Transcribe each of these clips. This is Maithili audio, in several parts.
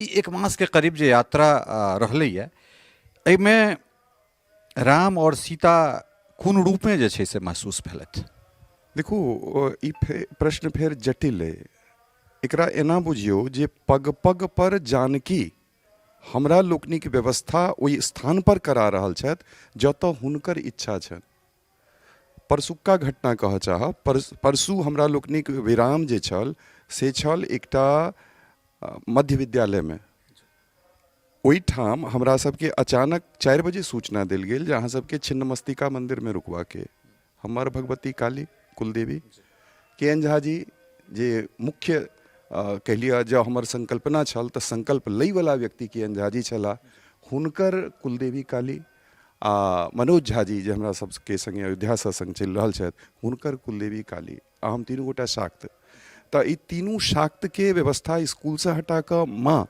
ई एक मासके करीब जे यात्रा रहलैए, एहिमे राम आओर सीता कोन रूपमे जे छै से महसूस भेलथि? देखू, ई प्रश्न फेर जटिल अइ। एकरा एना बुझियौ जे पग पग पर जानकी हमरा लोकनिक व्यवस्था ओहि स्थान पर करा रहल छथि जतऽ हुनकर इच्छा छनि। परसुक्का घटना कहऽ चाहब। परसू हमरा लोकनिक विराम जे छल से छल एकटा मध्य विद्यालयमे। ओहिठाम हमरा सबके अचानक 4 बजे सूचना देल गेल जे अहाँ सबके छिन्नमस्तिका मन्दिरमे रुकबाके। हमर भगवती काली कुलदेवी के एन झा जी जे मुख्य कहि लिअ, जँ हमर संकल्पना छल तऽ संकल्प लैवला व्यक्ति के एन झा जी छलाह, हुनकर कुलदेवी काली, आ मनोज झा जी जे हमरा सबके सङ्गे अयोध्यासँ सङ्ग चलि रहल छथि, हुनकर कुलदेवी काली, आ हम तीनू गोटा शाक्त। तऽ ई तीनू शाक्तके व्यवस्था स्कूलसँ हटा कऽ माँ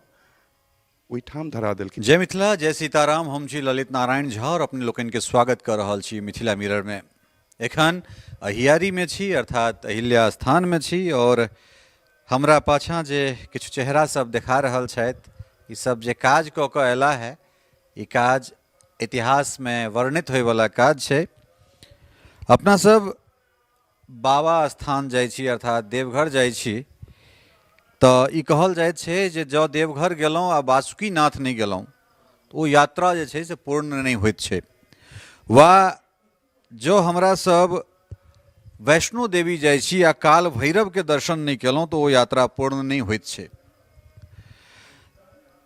ओहिठाम धरा देलखिन। जय मिथिला, जय सीताराम। हम छी ललित नारायण झा और अपने लोकनि के स्वागत कर रहल छी मिथिला मिरर में। एखन अहियारी में छी, अर्थात अहिल्या स्थान में छी, और हमरा पाछाँ जे किछु चेहरा सब देखा रहल छथि, ई सब जे काज कऽ कऽ अयला है, ई काज इतिहास में वर्णित होइवला काज छै। अपना सब बाबा स्थान जाइ छी, अर्थात देवघर जाइ छी, तऽ ई कहल जाइत छै जे जँ देवघर गेलहुँ आ बासुकीनाथ नहि गेलहुँ तऽ ओ यात्रा जे छै से पूर्ण नहि होइत छै। वा जँ हमरा सब वैष्णो देवी जाइ छी आ काल भैरवके दर्शन नहि केलहुँ तऽ ओ यात्रा पूर्ण नहि होइत छै।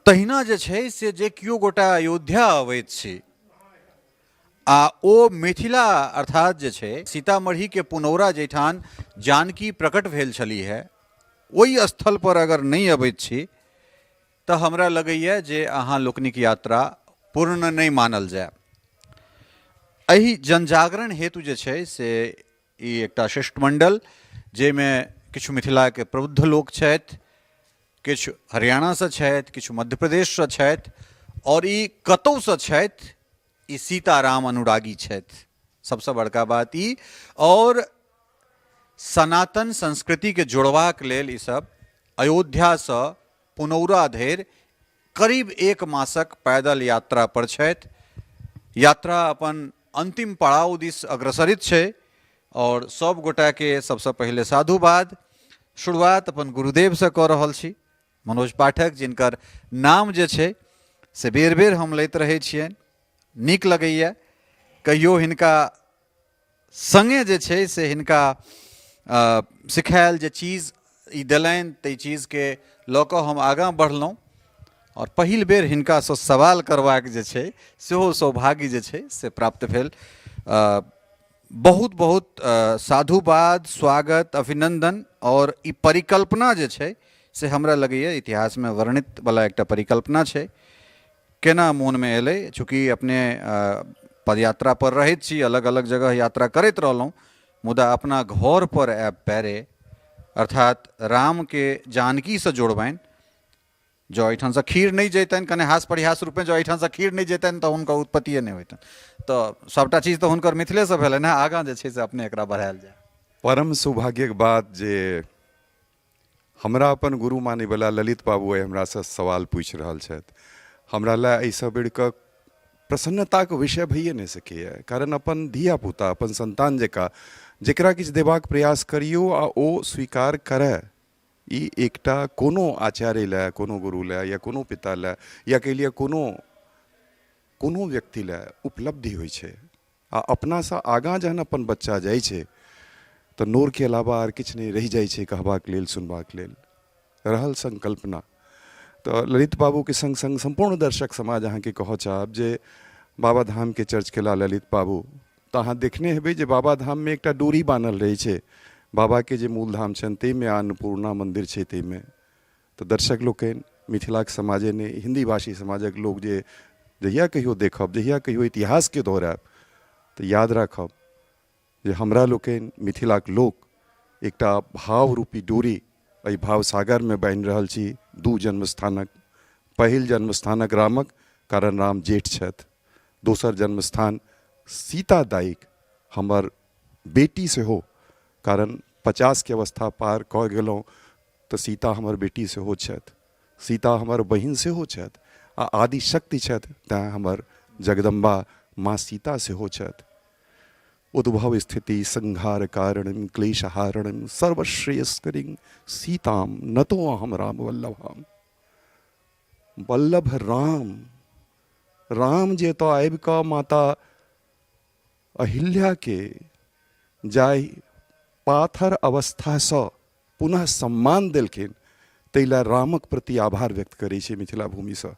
तहिना जे छै से जे केओ गोटा अयोध्या अबैत छी आ ओ मिथिला अर्थात जे छै सीतामढ़ीके पुनौरा जाहिठाम जानकी प्रकट भेल छलीह है, ओहि स्थलपर अगर नहि अबैत छी तऽ हमरा लगैए जे अहाँ लोकनिक यात्रा पूर्ण नहि मानल जाय। एहि जनजागरण हेतु जे छै से ई एकटा शिष्टमंडल, जाहिमे किछु मिथिलाके प्रबुद्ध लोक छथि, किछु हरियाणासँ छथि, किछु मध्य प्रदेशसँ छथि, आओर ई कतहुसँ छथि, ई सीताराम अनुरागी छथि, सबसँ बड़का बात ई, आओर सनातन संस्कृतिके जोड़बाक लेल ई सब अयोध्यासँ पुनौरा धरि करीब एक मासक पैदल यात्रा पर छथि। यात्रा अपन अन्तिम पड़ाव दिस अग्रसरित छै और सब गोटाके सबसँ पहिले साधुवाद। शुरुआत अपन गुरुदेवसँ कऽ रहल छी, मनोज पाठक, जिनकर नाम जे छै से बेर बेर हम लैत रहै छियनि, नीक लगैए। कहियो हिनका सङ्गे जे छै से हिनका सिखायल जे चीज ई देलनि, ताहि चीजके लऽ कऽ हम आगाँ बढ़लहुँ आओर पहिल बेर हिनकासँ सवाल करबाक जे छै सेहो सौभाग्य जे छै से प्राप्त भेल। बहुत बहुत साधुवाद, स्वागत, अभिनन्दन। आओर ई परिकल्पना जे छै से हमरा लगैए इतिहासमे वर्णित वला एकटा परिकल्पना छै। केना मोनमे एलै? चूँकि अपने पदयात्रा पर रहैत छी, अलग अलग जगह यात्रा करैत रहलहुँ, मुदा अपना घर पर आयब पैरे, अर्थात रामके जानकीसँ जोड़बनि, जँ एहिठामसँ खीर नहि जैतनि, कने हास परिहास रूपे जँ एहिठामसँ खीर नहि जैतनि तऽ हुनकर उत्पत्तिए नहि होइतनि। तऽ सभटा चीज तऽ हुनकर मिथिलेसँ भेलनि हेँ। आगाँ जे छै से अपने एकरा बढ़ायल जाय। परम सौभाग्यक बात जे हमरा अपन गुरु मानैवला ललित बाबू आइ हमरासँ सवाल पूछि रहल छथि। हमरा लए एहिसँ बढ़िकऽ प्रसन्नताके विषय भइए नहि सकैए, कारण अपन धियापुता, अपन सन्तान जकाँ जकरा किछु देबाक प्रयास करियौ आ ओ स्वीकार करय, ई एकटा कोनो आचार्य लए, कोनो गुरु लए या कोनो पिता लए या कहि लिअ कोनो कोनो व्यक्ति लए उपलब्धि होइ छै। आ अपनासँ आगाँ जहन अपन बच्चा जाइ छै तऽ नोरके अलावा आर किछु नहि रहि जाइ छै कहबाक लेल, सुनबाक लेल। रहल संकल्पना, तऽ ललित बाबूके सङ्ग सङ्ग सम्पूर्ण दर्शक समाज अहाँके कहऽ चाहब जे बाबा धामके चर्च केला ललित बाबू, तऽ अहाँ देखने हेबै जे बाबा धाममे एकटा डोरी बान्हल रहै छै बाबाके जे मूल धाम छनि ताहिमे, अन्नपूर्णा मन्दिर छै ताहिमे। तऽ दर्शक लोकनि, मिथिलाक समाजे नहि, हिन्दी भाषी समाजक लोक जे जहिया कहियो देखब, जहिया कहियो इतिहासके दोहरायब, तऽ याद राखब जे हमरा लोकनि मिथिलाक लोक एकटा भाव रूपी डोरी एहि भाव सागरमे बान्हि रहल छी दू जन्मस्थानक। पहिल जन्मस्थानक रामक, कारण राम जेठ छथि। दोसर जन्मस्थान सीता दाइक, हमर बेटी सेहो, कारण 50के अवस्था पार कऽ गेलहुँ तऽ सीता हमर बेटी सेहो छथि। सीता हमर बहिन सेहो छथि आ आदि शक्ति छथि, तैँ हमर जगदम्बा माँ सीता सेहो छथि। उद्भव स्थिति संहार कारणं क्लेशहारणं सर्वश्रेयस्करीं सीतां नतो अहम राम वल्लभाम। वल्लभ राम, राम जे एतऽ आबि कऽ माता अहिल्याके जाहि पाथर अवस्थासँ पुनः सम्मान देलखिन, ताहि लए रामक प्रति आभार व्यक्त करै छी मिथिला भूमिसँ।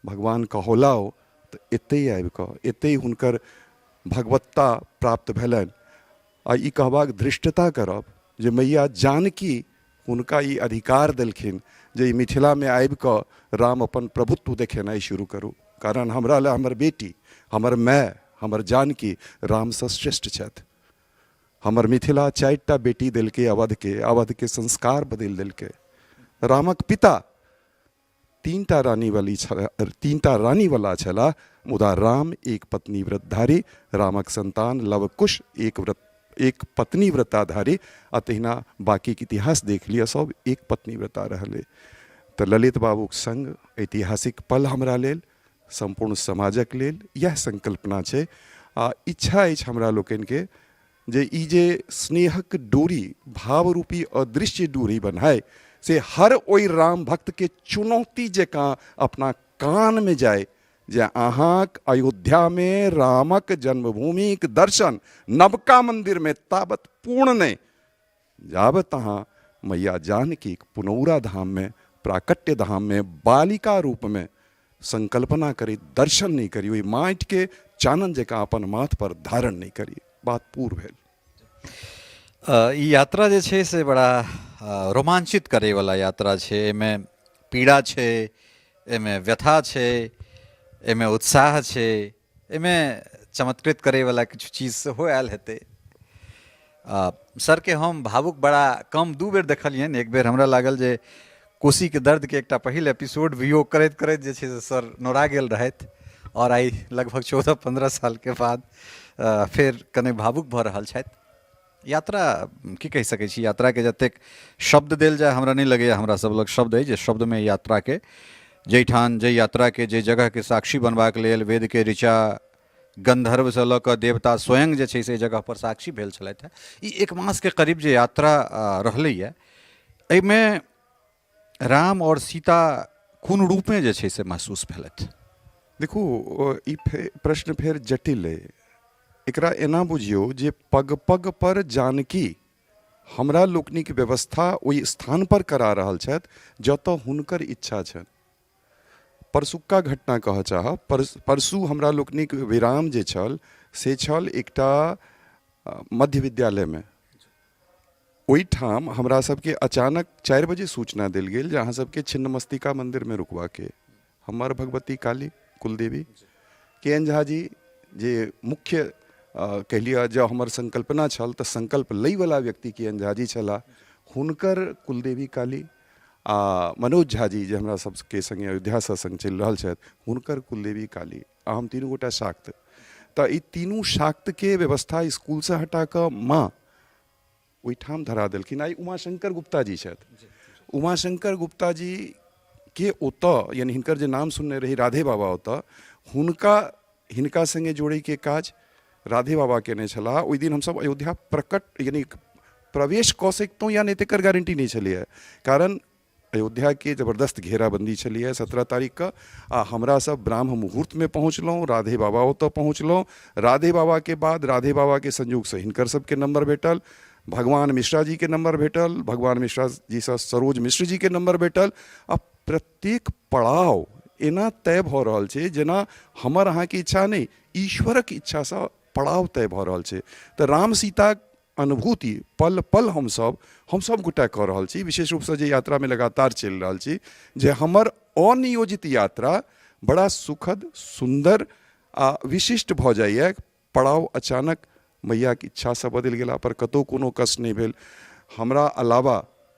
भगवान कहौलाओ तऽ एतहि आबि कऽ एतहि हुनकर भगवत्ता प्राप्त भेलनि। आ ई कहबाक धृष्टता करब जे मैया जानकी हुनका ई अधिकार देलखिन जे ई मिथिलामे आबि कऽ राम अपन प्रभुत्व देखेनाइ शुरू करू, कारण हमरा लए हमर बेटी, हमर माय, हमर जानकी रामसँ श्रेष्ठ छथि। हमर मिथिला 4टा बेटी देलकै अवधके, अवधके संस्कार बदलि देलकै। रामक पिता 3टा रानी वाली छल, 3टा रानी वाला छलाह, मुदा राम एक पत्नी व्रतधारी, रामक संतान लव कुश एक व्रत एक पत्नी व्रताधारी, आ तहिना बाकीके इतिहास देख लिअ, सब एक पत्नी व्रता रहलै। तऽ ललित बाबूक संग ऐतिहासिक पल हमरा लेल, सम्पूर्ण समाजक लेल इएह संकल्पना छै। आ इच्छा अछि हमरा लोकनिके जे ई जे स्नेहक डोरी, भावरूपी अदृश्य डोरी बन्हाय, से हर ओहि राम भक्तके चुनौती जकाँ अपना कानमे जाय जे अहाँक अयोध्यामे रामक जन्मभूमिक दर्शन नवका मन्दिरमे ताबत पूर्ण नहि जाबत अहाँ मैया जानकीक पुनौरा धाममे, प्राकट्य धाममे बालिका रूपमे संकल्पना करी दर्शन नहि करी, ओहि माटिके चानन जकाँ अपन माथ पर धारण नहि करी। बात पूर भेल। ई यात्रा जे छै से बड़ा रोमांचित करैवला यात्रा छै। एहिमे पीड़ा छै, एहिमे व्यथा छै, एहिमे उत्साह छै, एहिमे चमत्कृत करैवला किछु चीज सेहो आयल हेतै। सरके हम भावुक बड़ा कम 2 बेर देखलियनि। एक बेर हमरा लागल जे कोसीके दर्दके एकटा पहिल एपिसोड वियोग करैत करैत जे छै से सर नोरा गेल रहथि, आओर आइ लगभग 14-15 सालके बाद फेर कने भावुक भऽ रहल छथि। यात्रा की कहि सकै छी, यात्राके जतेक शब्द देल जाय हमरा नहि लगैए हमरा सब लग शब्द अइ जे शब्दमे यात्राके जाहिठाम जाहि यात्राके जाहि जगहके साक्षी बनबाक लेल वेदके ऋचा गन्धर्वसँ लऽ कऽ देवता स्वयं जे छै से एहि जगहपर साक्षी भेल छलथि हेँ। ई 1 मासके करीब जे यात्रा रहलैए एहिमे राम आओर सीता कोन रूपमे जे छै से महसूस भेलथि? देखू, ई प्रश्न फेर जटिल अइ। एकरा एना बुझियौ जे पग पग पर जानकी हमरा लोकनिक व्यवस्था ओहि स्थान पर करा रहल छथि जतऽ हुनकर इच्छा छनि। परसुक्का घटना कहऽ चाहब, परसू हमरा लोकनिक विराम जे छल से छल एकटा मध्य विद्यालयमे। ओहिठाम हमरा सबके अचानक 4 बजे सूचना देल गेल जे अहाँ सबके छिन्नमस्तिका मन्दिरमे रुकबाके। हमर भगवती काली कुलदेवी के एन झा जी जे मुख्य कहि लिअ जँ हमर संकल्पना छल तऽ संकल्प लैवला व्यक्ति के एन झा जी छलाह, हुनकर कुलदेवी काली, आ मनोज झा जी जे हमरा सबके संगे अयोध्यासँ संग चलि रहल छथि हुनकर कुलदेवी काली, आ हम तीनू गोटा शाक्त। तऽ ई तीनू शाक्तके व्यवस्था स्कूलसँ हटा कऽ माँ ओहिठाम धरा देलखिन। आइ उमाशंकर गुप्ता जी छथि, उमाशंकर गुप्ता जी के ओतऽ, यानी हिनकर जे नाम सुनने रही राधे बाबा ओतऽ, हुनका हिनका संगे जोड़ैके काज राधे बाबा केने छलाह। ओहि दिन हमसब अयोध्या प्रकट यानी प्रवेश कऽ सकितहुँ या नहि तकर गारंटी नहि छलैए, कारण अयोध्याके जबरदस्त घेराबन्दी छलैए 17 तारीखके, आ हमरा सब ब्राह्म मुहूर्तमे पहुँचलहुँ, राधे बाबा ओतऽ पहुँचलहुँ। राधे बाबाके बाद राधे बाबाके संयोगसँ हिनकर सबके नम्बर भेटल, भगवान मिश्रा जीके नम्बर भेटल, भगवान मिश्रा जीसँ सरोज मिश्र जीके नम्बर भेटल, आ प्रत्येक पड़ाव एना तय भऽ रहल छै जेना हमर अहाँके इच्छा नहि, ईश्वरक इच्छासँ पड़ाव तय भऽ रहल छै। तऽ राम सीताक अनुभूति पल पल हमसब गोटा कऽ रहल छी, विशेष रूपसँ जे यात्रामे लगातार चलि रहल छी, जे हमर अनियोजित यात्रा बड़ा सुखद, सुन्दर आ विशिष्ट भऽ जाइए। पड़ाव अचानक मैयाके इच्छासँ बदलि गेला पर कतहु कोनो कष्ट नहि भेल। हमरा अलावा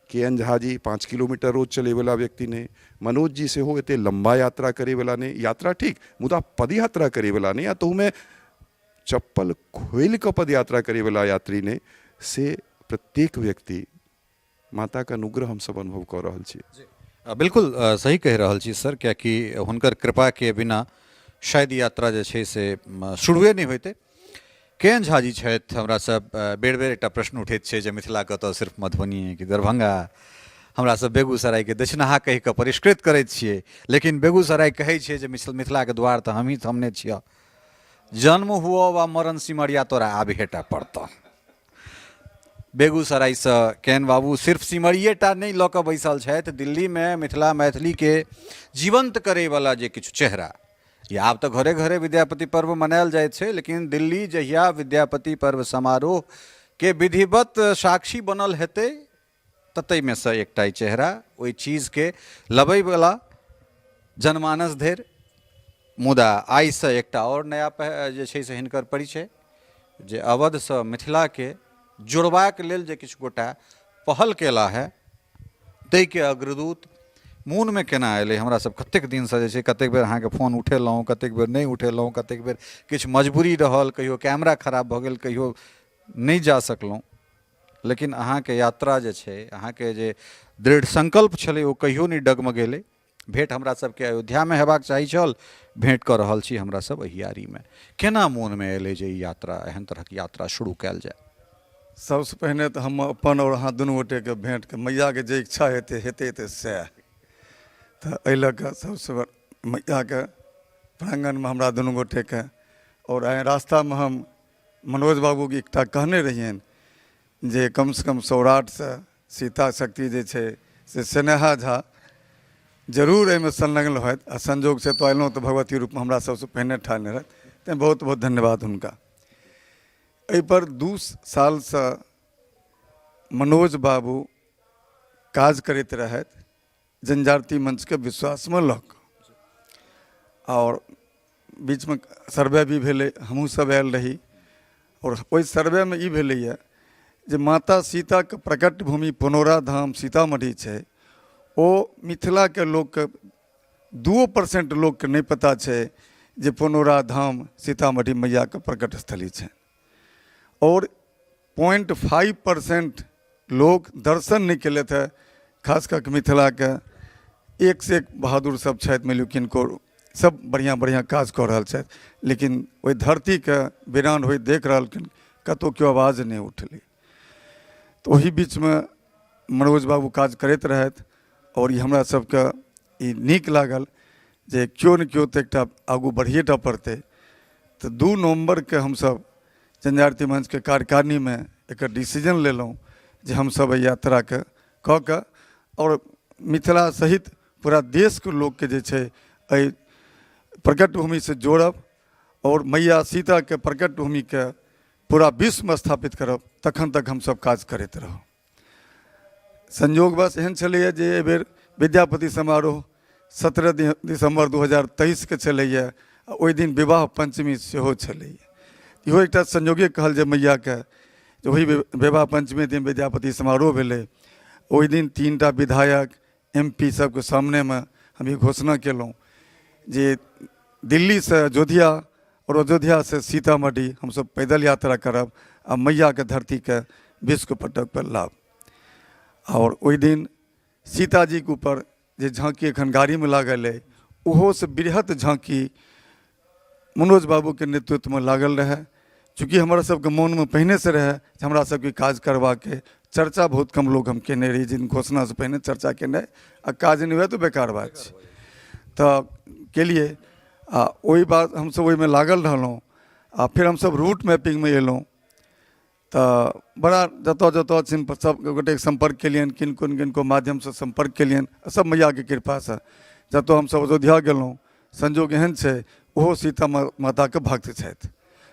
के एन झा जी 5 किलोमीटर रोज चलैवला व्यक्ति नहि, मनोज जी सेहो एते लम्बा यात्रा करैवला नहि, यात्रा ठीक मुदा पदयात्रा करैवला नहि, आ ताहूमे चप्पल खोलि कऽ पदयात्रा करैवला यात्री नहि, से प्रत्येक व्यक्ति माताके अनुग्रह हमसब अनुभव कऽ रहल छी। बिल्कुल सही कहि रहल छी सर, कियाकि हुनकर कृपाके बिना शायद यात्रा जे छै से शुरुए नहि होइतै। के एन झा जी छथि, हमरा सब बेर बेर एकटा प्रश्न उठैत छै जे मिथिला कतऽ, सिर्फ मधुबनी कि दरभंगा? हमरा सब बेगूसरायके दक्षिणाहा कहि कऽ परिष्कृत करैत छियै, लेकिन बेगूसराय कहै छै जे मिथिलाके द्वार तऽ हमही थमने छियह। जन्म हुअ वा मरण सिमरिया तोरा आबिहेटा पड़तह। बेगूसरायसँ केन बाबू सिर्फ सिमरिएटा नहि लऽ कऽ बैसल छथि, दिल्लीमे मिथिला मैथिलीके जीवन्त करैवला जे किछु चेहरा, या आब तऽ घरे घरे विद्यापति पर्व मनायल जाइत छै, लेकिन दिल्ली जहिया विद्यापति पर्व समारोहके विधिवत साक्षी बनल हेतै तऽ ताहिमे सँ एकटा ई चेहरा ओहि चीजके लबैवला जनमानस धरि। मुदा आइसँ एकटा आओर नया जे छै से हिनकर परिचय, जे अवधसँ मिथिलाके जोड़बाक लेल जे किछु गोटा पहल केला है ताहिके अग्रदूत मोनमे केना एलै? हमरा सब कतेक दिनसँ जे छै कतेक बेर अहाँके फोन उठेलहुँ, कतेक बेर नहि उठेलहुँ, कतेक बेर किछु मजबूरी रहल, कहियो कैमरा खराब भऽ गेल, कहियो नहि जा सकलहुँ, लेकिन अहाँके यात्रा जे छै, अहाँके जे दृढ़ संकल्प छलै ओ कहियो नहि डगमगेलै। भेँट हमरा सबके अयोध्यामे हेबाक चाही छल, भेँट कऽ रहल छी हमरा सब अहियारीमे। केना मोनमे एलै जे ई यात्रा, एहन तरहक यात्रा शुरू कयल जाय? सबसँ पहिने तऽ हम अपन आओर अहाँ दुनू गोटेके भेँटके मैयाके जे इच्छा हेतै हेतै तऽ सएह, तऽ एहि लऽ कऽ सबसँ मैयाके प्राङ्गणमे हमरा दुनू गोटेके। आओर आइ रास्तामे हम मनोज बाबूके एकटा कहने रहियनि जे कमसँ कम सौराठसँ सीता शक्ति जे छै से स्नेहा झा जरूर एहिमे संलग्न होथि, आ संजोगसँ एतऽ अयलहुँ तऽ भगवती रूपमे हमरा सबसँ पहिने ठाढ़ रहथि, तैँ बहुत बहुत धन्यवाद हुनका। एहिपर 2 सालसँ मनोज बाबू काज करैत रहथि जनजाति मंचके विश्वासमे लऽ कऽ, आओर बीचमे सर्वे भी भेलै, हमहूँ सब आयल रही, आओर ओहि सर्वेमे ई भेलैए जे माता सीताके प्रकट भूमि पुनौरा धाम सीतामढ़ी छै, ओ मिथिलाके लोकके 2% लोकके नहि पता छै जे पुनौरा धाम सीतामढ़ी मैयाके प्रकट स्थली छै, आओर 0.5% लोक दर्शन नहि केलथि हँ। खास कऽ के मिथिलाके एकसँ एक बहादुर सब छथि, मानि लियौ किनको सब बढ़िआँ बढ़िआँ काज कऽ रहल छथि, लेकिन ओहि धरतीके वीरान होइत देख रहलखिन, कतहु केओ आवाज नहि उठलै। तऽ ओहि बीचमे मनोज बाबू काज करैत रहथि, आओर ई हमरा सबके ई नीक लागल जे केओ ने केओ तऽ एकटा आगू बढ़िए टा पड़तै। तऽ 2 नवम्बरके हमसब जनजाति मंचके कार्यकारिणीमे एकर डिसीजन लेलहुँ जे हमसब एहि यात्राके कऽ कऽ आओर मिथिला सहित पूरा देशके लोकके जे छै एहि प्रकट भूमिसँ जोड़ब आओर मैया सीताके प्रकट भूमिके पूरा विश्वमे स्थापित करब, तखन तक हमसब काज करैत रहब। संजोगवश एहन छलैए जे एहिबेर विद्यापति समारोह 17 दिसम्बर 2023के छलैए, आ ओहि दिन विवाह पञ्चमी सेहो छलैए। इहो एकटा संयोगे कहल जे मैयाके जे ओहि विवाह पञ्चमी दिन विद्यापति समारोह भेलै, ओहि दिन 3टा विधायक एम पी सबके सामनेमे हम ई घोषणा केलहुँ जे दिल्लीसँ अयोध्या आओर अयोध्यासँ सीतामढ़ी हमसब पैदल यात्रा करब आ मैयाके धरतीके विश्व पटक पर लाब। आओर ओहि दिन सीताजीके ऊपर जे झाँकी एखन गाड़ीमे लागल अइ, ओहोसँ बृहत झाँकी मनोज बाबूके नेतृत्वमे लागल रहै। चूँकि हमरा सबके मोनमे पहिनेसँ रहै जे हमरा सबके काज करबाके चर्चा बहुत कम लोक हम केने रही, जिन घोषणासँ पहिने चर्चा केनाइ आ काज नहि हुए तऽ बेकार बात छै, तऽ केलिए। आ ओहि बाद हमसब ओहिमे लागल रहलहुँ, आ फेर हमसब रूट मैपिंगमे एलहुँ तऽ बड़ा जतऽ जतऽ सब गोटेके सम्पर्क केलियनि, किनको ने किनको माध्यमसँ सम्पर्क केलियनि, सब मैयाके कृपासँ जतऽ हमसब अयोध्या गेलहुँ, संजोग एहन छै ओहो सीता माताके भक्त छथि,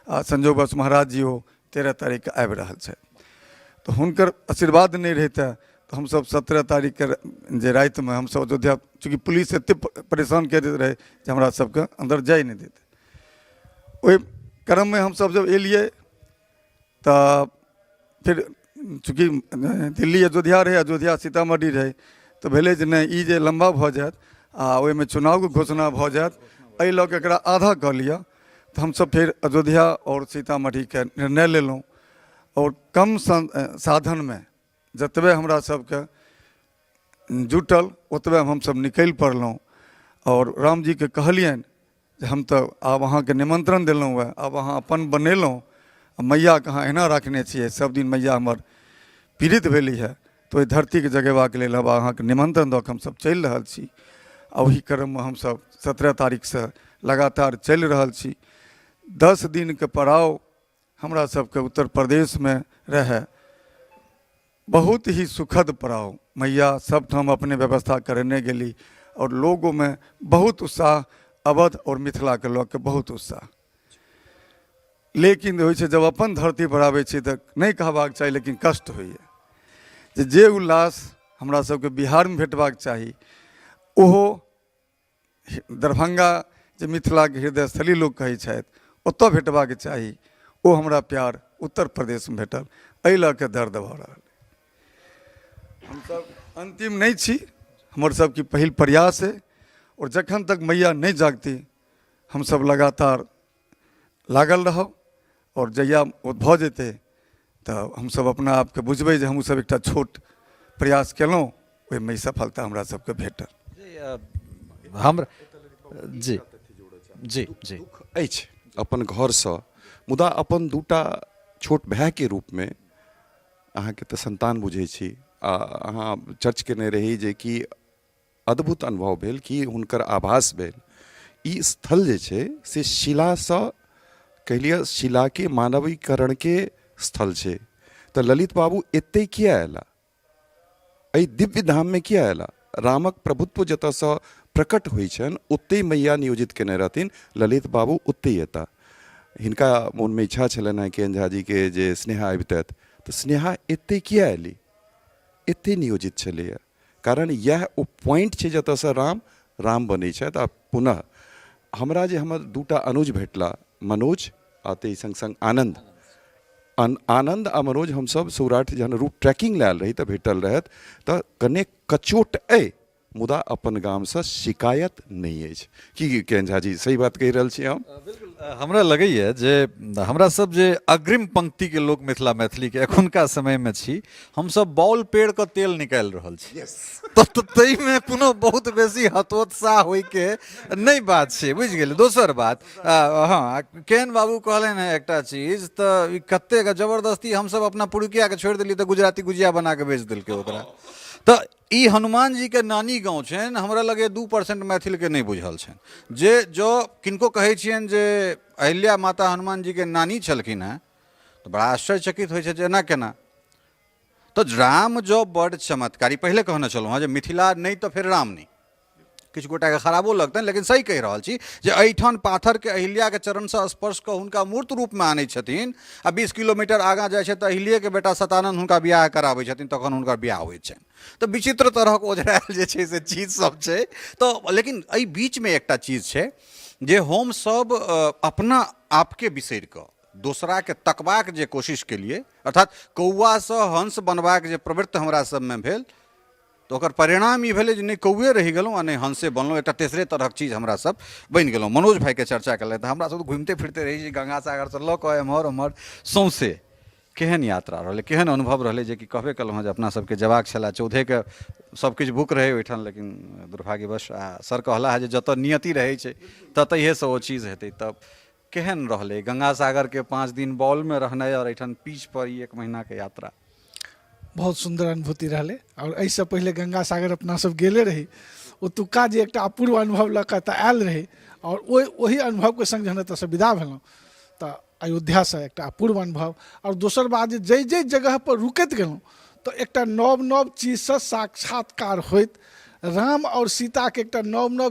आ संजोगवश महाराज जी ओ 13 तारीखके आबि रहल छथि, तऽ हुनकर आशीर्वाद नहि रहितै तऽ हमसब 17 तारीखके जे रातिमे हमसब अयोध्या, चूँकि पुलिस एतेक परेशान कऽ दैत रहै जे हमरा सबके अन्दर जाइ नहि दैत। ओहि क्रममे हमसब जब एलियै तऽ फेर चूँकि दिल्ली अयोध्या रहै, अयोध्या सीतामढ़ी रहै, तऽ भेलै जे नहि ई जे लम्बा भऽ जायत आ ओहिमे चुनावके घोषणा भऽ जायत, एहि लऽ कऽ एकरा आधा कऽ लिअ। तऽ हमसब फेर अयोध्या आओर सीतामढ़ीके निर्णय लेलहुँ, आओर कम साधनमे जतबे हमरा सबके जुटल ओतबेमे हमसभ निकलि पड़लहुँ आओर रामजीके कहलियनि जे हम तऽ आब अहाँके निमन्त्रण देलहुँ हेँ, आब अहाँ अपन बनेलहुँ आ मैयाके अहाँ एना रखने छियै। सभदिन मैया हमर पीड़ित भेली हे, तऽ ओहि धरतीके जगेबाक लेल आब अहाँके निमन्त्रण दऽ कऽ हमसभ चलि रहल छी। आ ओहि क्रममे हमसभ 17 तारीखसँ लगातार चलि रहल छी। 10 दिनके पड़ाव हमरा सबके उत्तर प्रदेशमे रहै, बहुत ही सुखद पड़ाव। मैया सबठाम अपने व्यवस्था करेने गेली आओर लोगोमे बहुत उत्साह, अवध आओर मिथिलाके लऽ के बहुत उत्साह। लेकिन होइ छै जब अपन धरती पर आबै छी तऽ नहि कहबाक चाही, लेकिन कष्ट होइए जे जे उल्लास हमरा सबके बिहारमे भेटबाक चाही ओहो दरभंगा जे मिथिलाके हृदय स्थली लोक कहै छथि ओतऽ भेटबाक चाही, ओ हमरा प्यार उत्तर प्रदेशमे भेटल। एहि लऽ कऽ दर्द भऽ रहल। हमसब अन्तिम नहि छी, हमर सबके पहिल प्रयास अइ आओर जखन तक मैया नहि जागती हमसब लगातार लागल रहब। आओर जहिया ओ भऽ जेतै तऽ हमसब अपना आपके बुझबै जे हमहूँ सब एकटा छोट प्रयास केलहुँ, ओहिमे ई सफलता हमरा सबके भेटल। हम जी जी जी दुख अछि अपन घरसँ, मुदा अपन दूटा छोट भायके रूपमे अहाँके तऽ सन्तान बुझै छी। आ अहाँ चर्च केने रही जे कि अद्भुत अनुभव भेल कि हुनकर आभास भेल। ई स्थल जे छै से शिलासँ कहि लिअ शिलाके मानवीकरणके स्थल छै। तऽ ललित बाबू एतहि किया अयला, एहि दिव्य धाममे किया अयला? रामक प्रभुत्व जतऽसँ प्रकट होइ छनि ओतहि मैया नियोजित केने रहथिन, ललित बाबू ओतहि एता। हिनका मोनमे इच्छा छलनि हेँ के एन झाजीके जे स्नेहा अबितथि, तऽ स्नेहा एतहि किया अयली, एतहि नियोजित छलैए। कारण इएह ओ पॉइंट छै जतऽसँ राम राम बनै छथि। आ पुनः हमरा जे हमर दूटा अनुज भेटला, मनोज आ ताहि सङ्ग सङ्ग आनन्द, आनन्द आ मनोज हमसभ सौराठ जहन रूट ट्रैकिंग लए आयल रही तऽ भेटल रहथि। तऽ कने कचोट अइ, मुदा अपन गामसँ शिकायत नहि अछि। की के एन झाजी सही बात कहि रहल छी हम? बिल्कुल, हमरा लगैए जे हमरा सब जे अग्रिम पंक्तिके लोक मिथिला मैथिलीके एखुनका समयमे छी, हमसब बॉल पेड़ के तेल निकालि रहल छी, तऽ ताहिमे कोनो बहुत बेसी हतोत्साह होइके नहि बात छै, बुझि गेलियै। दोसर बात, हँ, केन बाबू कहलनि हेँ एकटा चीज, तऽ ई कतेक जबरदस्ती हमसब अपना पुरुकियाके छोड़ि देलियै तऽ गुजराती गुजिया बना कऽ बेच देलकै ओकरा। तऽ ई हनुमान जीके नानी गाँव छनि, हमरा लगैए 2% मैथिलके नहि बुझल छनि। जे जँ किनको कहै छियनि जे अहिल्या माता हनुमान जीके नानी छलखिन हेँ तऽ बड़ा आश्चर्यचकित होइ छै जे एना केना। तऽ राम जँ बड़ चमत्कारी, पहिले कहने छलहुँ हेँ जे मिथिला नहि तऽ फेर राम नहि, किछु गोटाके खराबो लगतनि लेकिन सही कहि रहल छी जे एहिठाम पाथरके अहिल्याके चरणसँ स्पर्श कऽ हुनका मूर्त रूपमे आनै छथिन आ 20 किलोमीटर आगाँ जाइ छै तऽ अहिल्याके बेटा शतानन्द हुनका बियाह कराबै छथिन, तखन हुनकर बियाह होइ छनि। तऽ विचित्र तरहक ओझरायल जे छै से चीज सब छै। तऽ लेकिन एहि बीचमे एकटा चीज छै जे हमसब अपना आपके बिसरि कऽ दोसराके तकबाक जे कोशिश केलियै, अर्थात कौआसँ हंस बनबाक जे प्रवृत्ति हमरा सबमे भेल, तऽ ओकर परिणाम ई भेलै जे नहि कौए रहि गेलहुँ आ नहि हंसे बनलहुँ, एकटा तेसरे तरहक चीज हमरा सब बनि गेलहुँ। मनोज भाइके चर्चा केलथि तऽ हमरा सब तऽ घुमिते फिरते रहै छी गंगा सागरसँ लऽ कऽ एम्हर ओम्हर सौँसे। केहन यात्रा रहलै, केहन अनुभव रहलै? जे कि कहबे केलहुँ हँ जे अपना सबके जेबाक छलए 14के, सबकिछु बुक रहै ओहिठाम, लेकिन दुर्भाग्यवश आ सर कहला हँ जे जतऽ नियति रहै छै ततहिएसँ ओ चीज हेतै। तब केहन रहलै गंगा सागरके 5 दिन बॉलमे रहनाइ आओर एहिठाम पीच पर ई 1 महीनाके यात्रा? बहुत सुन्दर अनुभूति रहलै। आओर एहिसँ पहिले गंगा सागर अपना सब गेले रही, ओतुका जे एकटा अपूर्व अनुभव लऽ कऽ एतऽ आयल रही आओर ओहि अनुभवके सङ्ग जहन एतऽसँ विदा भेलहुँ तऽ अयोध्यासँ एकटा अपूर्व अनुभव। आओर दोसर बात जे जाहि जाहि जगहपर रुकैत गेलहुँ तऽ एकटा नव नव चीजसँ साक्षात्कार होइत, राम आओर सीताके एकटा नव नव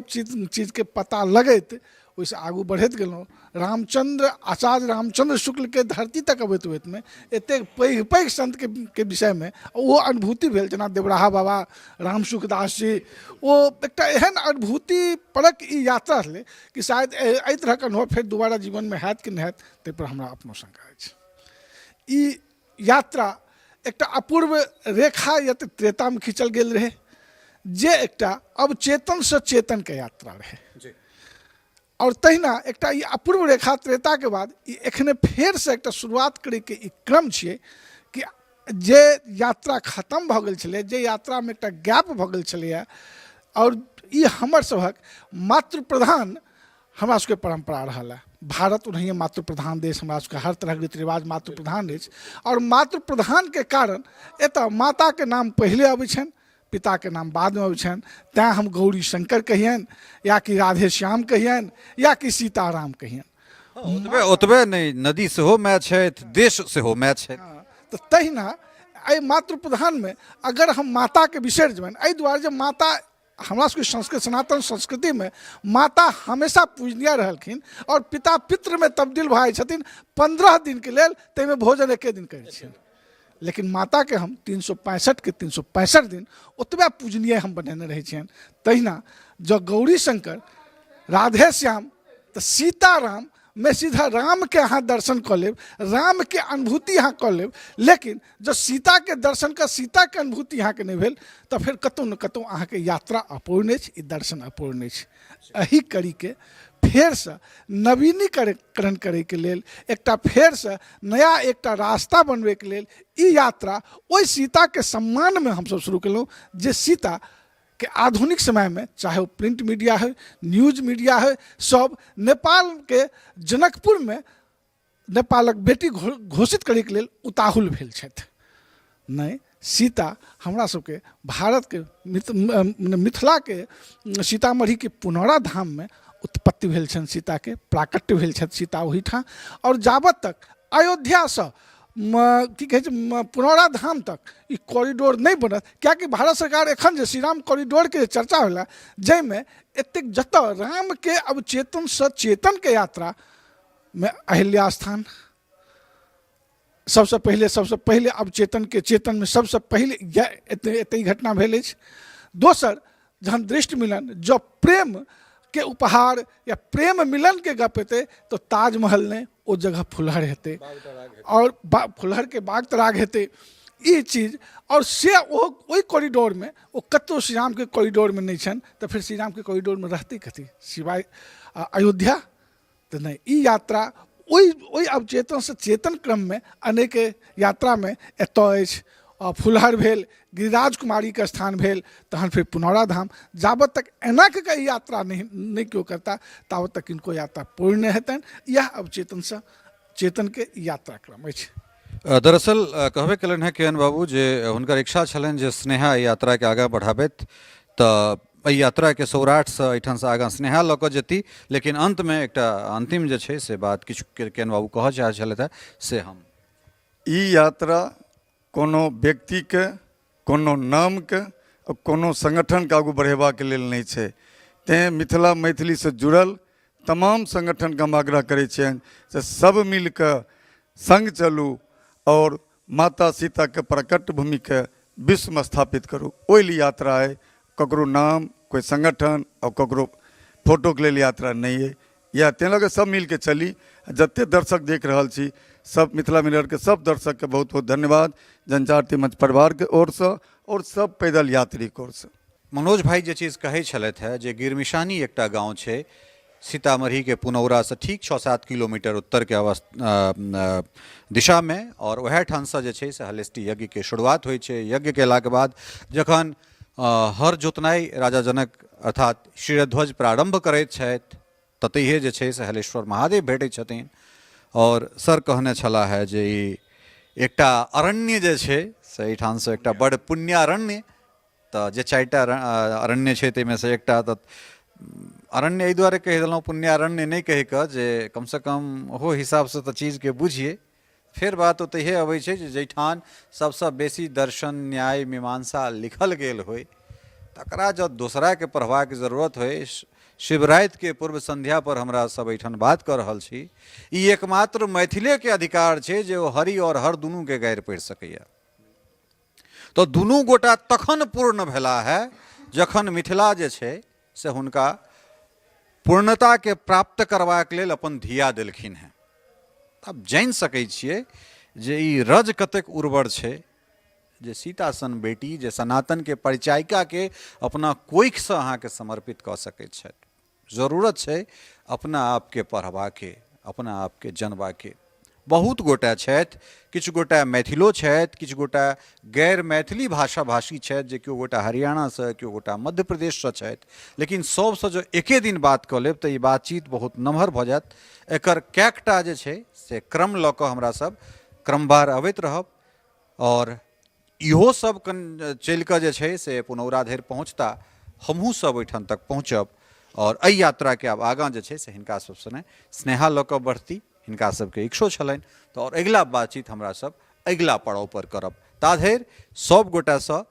चीजके पता लगैत ओहिसँ आगू बढ़ैत गेलहुँ। रामचन्द्र, आचार्य रामचन्द्र शुक्लके धरती तक अबैत अबैतमे एतेक पैघ पैघ सन्तके के विषयमे ओहो अनुभूति भेल, जेना देवराहा बाबा, राम सुखदास जी, ओ एकटा एहन अनुभूति परक ई यात्रा छलै कि शायद एहि तरहक अनुभव फेर दोबारा जीवनमे हैत कि नहि हैत ताहिपर हमरा अपनो शंका अछि। ई यात्रा एकटा अपूर्व रेखा या तऽ त्रेतामे खींचल गेल रहै, जे एकटा अवचेतनसँ चेतनके यात्रा रहै। आओर तहिना एकटा ई अपूर्व रेखा त्रेताके बाद ई एखने फेरसँ एकटा शुरुआत करैके ई क्रम छियै कि जे यात्रा खतम भऽ गेल छलै, जे यात्रामे एकटा गैप भऽ गेल छलैए, आओर ई हमर सभक मातृ प्रधान हमरा सबके परम्परा रहल हँ। भारत ओनाहिए मातृ प्रधान देश, हमरा सबके हर तरहके रीति रिवाज मातृ प्रधान अछि, आओर मातृ प्रधानके कारण एतऽ माताके नाम पहिले अबै छनि, पिताके नाम बादमे अबै छनि। तैँ हम गौरी शंकर कहियनि या कि राधे श्याम कहियनि या कि सीताराम कहियनि। ओतबे ओतबे नहि, नदी सेहो माय छथि, देश सेहो माय छथि। तऽ तहिना एहि मातृ प्रधानमे अगर हम माताके बिसरि जेबनि, एहि दुआरे जे माता हमरा सबके संस्कृत सनातन संस्कृतिमे माता हमेशा पूजनीय रहलखिन आओर पिता पितृमे तब्दील भऽ जाइ छथिन 15 दिनके लेल, ताहिमे भोजन एके दिन करै छियनि, लेकिन माताके हम 365के 365 दिन ओतबे पूजनीय हम बनेने रहै छियनि। तहिना जँ गौरी शंकर राधे श्याम तऽ सीताराम मे सीधा रामके अहाँ दर्शन कऽ लेब, रामके अनुभूति अहाँ कऽ लेब, लेकिन जँ सीताके दर्शन कऽ सीताके अनुभूति अहाँके नहि भेल तऽ फेर कतहु ने कतहु अहाँके यात्रा अपूर्ण अछि, ई दर्शन अपूर्ण अछि। एहि कड़ीके फेरसँ नवीनीकरण करैके लेल, एकटा फेरसँ नया एकटा रास्ता बनबैके लेल ई यात्रा ओहि सीताके सम्मानमे हमसब शुरू केलहुँ, जे सीता के आधुनिक समयमे चाहे ओ प्रिंट मीडिया होइ, न्यूज मीडिया होइ, सब नेपालके जनकपुरमे नेपालक बेटी घोषित करैके लेल उताहुल भेल छथि। नहि, सीता हमरा सबके भारतके मिथिलाके सीतामढ़ीके पुनौरा धाममे उत्पत्ति भेल छनि, सीताके प्राकट्य भेल छथि सीता ओहिठाम। आओर जाबत तक अयोध्यासँ की कहै छै पुनौरा धाम तक ई कॉरिडोर नहि बनत, किएकि भारत सरकार एखन जे श्रीराम कॉरिडोरके जे चर्चा भेलै, जाहिमे एतेक जतऽ रामके अवचेतनसँ चेतनके यात्रामे अहिल्या स्थान सबसँ पहिले, सबसँ पहिले अवचेतनके चेतनमे सबसँ पहिले एते ई घटना भेल अछि। दोसर जहन दृष्टि मिलन, जँ प्रेमके उपहार या प्रेम मिलनके गप हेतै तऽ ताजमहल नहि, ओ जगह फुलहर हेतै आओर फुलहरके बाग तराग हेतै ई चीज। आओर से ओ ओहि कॉरिडोरमे ओ कतहु श्रीरामके कॉरिडोरमे नहि छनि, तऽ फेर श्रीरामके कॉरिडोरमे रहतै कथी सिवाय अयोध्या? तऽ नहि, ई यात्रा ओहि ओहि अवचेतनसँ चेतन क्रममे अनेक यात्रामे एतऽ अछि। फुलहर भेल, गिरिराज कुमारीके स्थान भेल, तहन फेर पुनौरा धाम। जाबत तक एना कऽ कऽ ई यात्रा नहि नहि केओ करता ताबत तक किनको यात्रा पूर्ण नहि हेतनि। इएह अवचेतनसँ चेतनके यात्रा क्रम अछि। दरअसल कहबे केलनि हेँ किरण बाबू जे हुनकर इच्छा छलनि जे स्नेहा एहि यात्राके आगाँ बढ़ाबथि, तऽ एहि यात्राके सौराठसँ एहिठामसँ आगाँ स्नेहा लऽ कऽ जेती, लेकिन अन्तमे एकटा अन्तिम जे छै से बात किछु किरण बाबू कहऽ चाहै छलथि हेँ से हम। ई यात्रा कोनो व्यक्तिके, कोनो नामके आ कोनो संगठनके आगू बढ़ेबाक लेल नहि छै। तेँ मिथिला मैथिलीसँ जुड़ल तमाम संगठनके हम आग्रह करै छियनि जे सब मिलकऽ सङ्ग चलू आओर माता सीताके प्रकट भूमिके विश्वमे स्थापित करू। ओहि लेल यात्रा अइ, ककरो नाम, कोइ संगठन आओर ककरो फोटोके लेल यात्रा नहि अइ। इएह ताहि लऽ कऽ सब मिलके चली। जतेक दर्शक देख रहल छी सब मिथिला मिररके सब दर्शकके बहुत बहुत धन्यवाद जनजाति मंच परिवारके ओरसँ आओर सब पैदल यात्रीके ओरसँ। मनोज भाई जे चीज़ कहै छलथि हेँ जे गिरमिशानी एकटा गाँव छै सीतामढ़ीके पुनौरासँ ठीक 6-7 किलोमीटर उत्तरके दिशामे, आओर वएह ठामसँ जे छै से हलेष्टि यज्ञके शुरुआत होइ छै। यज्ञ केलाके बाद जखन हर जोतनाइ राजा जनक अर्थात शिरध्वज प्रारम्भ करैत छथि ततहिए जे छै से हलेश्वर महादेव भेटै छथिन। आओर सर कहने छलाह हे जे ई एकटा अरण्य जे छै से एहिठामसँ एकटा बड़ पुण्यारण्य, तऽ जे 4टा अरण्य छै ताहिमे सँ एकटा तऽ अरण्य एहि दुआरे कहि देलहुँ पुण्यारण्य नहि कहि कऽ जे कमसँ कम ओहो हिसाबसँ तऽ चीजके बुझियै। फेर बात ओतहिए अबै छै जे जाहिठाम सबसँ बेसी दर्शन न्याय मीमांसा लिखल गेल होइ तकरा जँ दोसराके पढ़बाक जरूरत होइ। शिवरातिके पूर्व संध्या पर हमरा सब एहिठाम बात कऽ रहल छी, ई एकमात्र मैथिलेके अधिकार छै जे ओ हरि आओर हर दुनूके गारि पढ़ि सकैए। तऽ दुनू गोटा तखन पूर्ण भेला है जखन मिथिला जे छै से हुनका पूर्णताके प्राप्त करबाक लेल अपन धिया देलखिन हेँ। आब जानि सकै छियै जे ई रज कतेक उर्वर छै जे सीता सन बेटी जे सनातनके परिचायिकाके अपना कोखिसँ अहाँके समर्पित कऽ सकैत छथि। जरूरत छै अपना आपके पढ़बाके, अपना आपके जनबाके। बहुत गोटे छथि, किछु गोटे मैथिलो छथि, किछु गोटे गैर मैथिली भाषा भाषी छथि, जे केओ गोटा हरियाणासँ, केओ गोटा मध्य प्रदेशसँ छथि। लेकिन सबसँ जँ एके दिन बात कऽ लेब तऽ ई बातचीत बहुत नमहर भऽ जायत। एकर कएकटा जे छै से क्रम लऽ कऽ हमरा सब क्रमवार अबैत रहब आओर इहो सब चलि कऽ जे छै से पुनौरा धरि पहुँचता, हमहूँ सब ओहिठाम तक पहुँचब आओर एहि यात्राके आब आगाँ जे छै से हिनका सब सने स्नेहा लऽ कऽ बढ़ती, हिनका सबके इच्छो छलनि। तऽ आओर अगिला बातचीत हमरा सब अगिला पड़ाव पर करब। ता धरि सब गोटासँ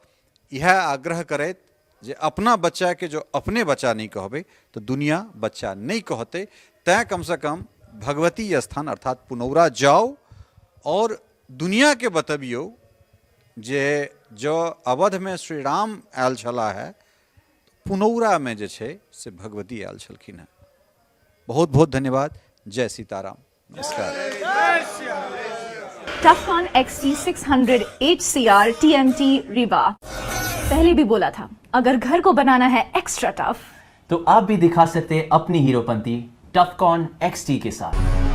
इएह आग्रह करैत जे अपना बच्चाके जो अपने बच्चा नहि कहबै तऽ दुनिया बच्चा नहि कहतै, तैँ कमसँ कम भगवती स्थान अर्थात पुनौरा जाउ आओर दुनियाके बतबियौ जे जँ अवधमे श्री राम आयल छलाह है, पुनौरामे जे छै से भगवती आयल छलखिन हेँ। बहुत बहुत धन्यवाद। जय सीताराम। नमस्कार। Tufcon XT600 HCR TMT Rewa। पहले भी बोला था, अगर घर को बनाना है एक्स्ट्रा टफ तो आप भी दिखा सकते हैं अपनी हीरोपंती टफकॉन XT के साथ।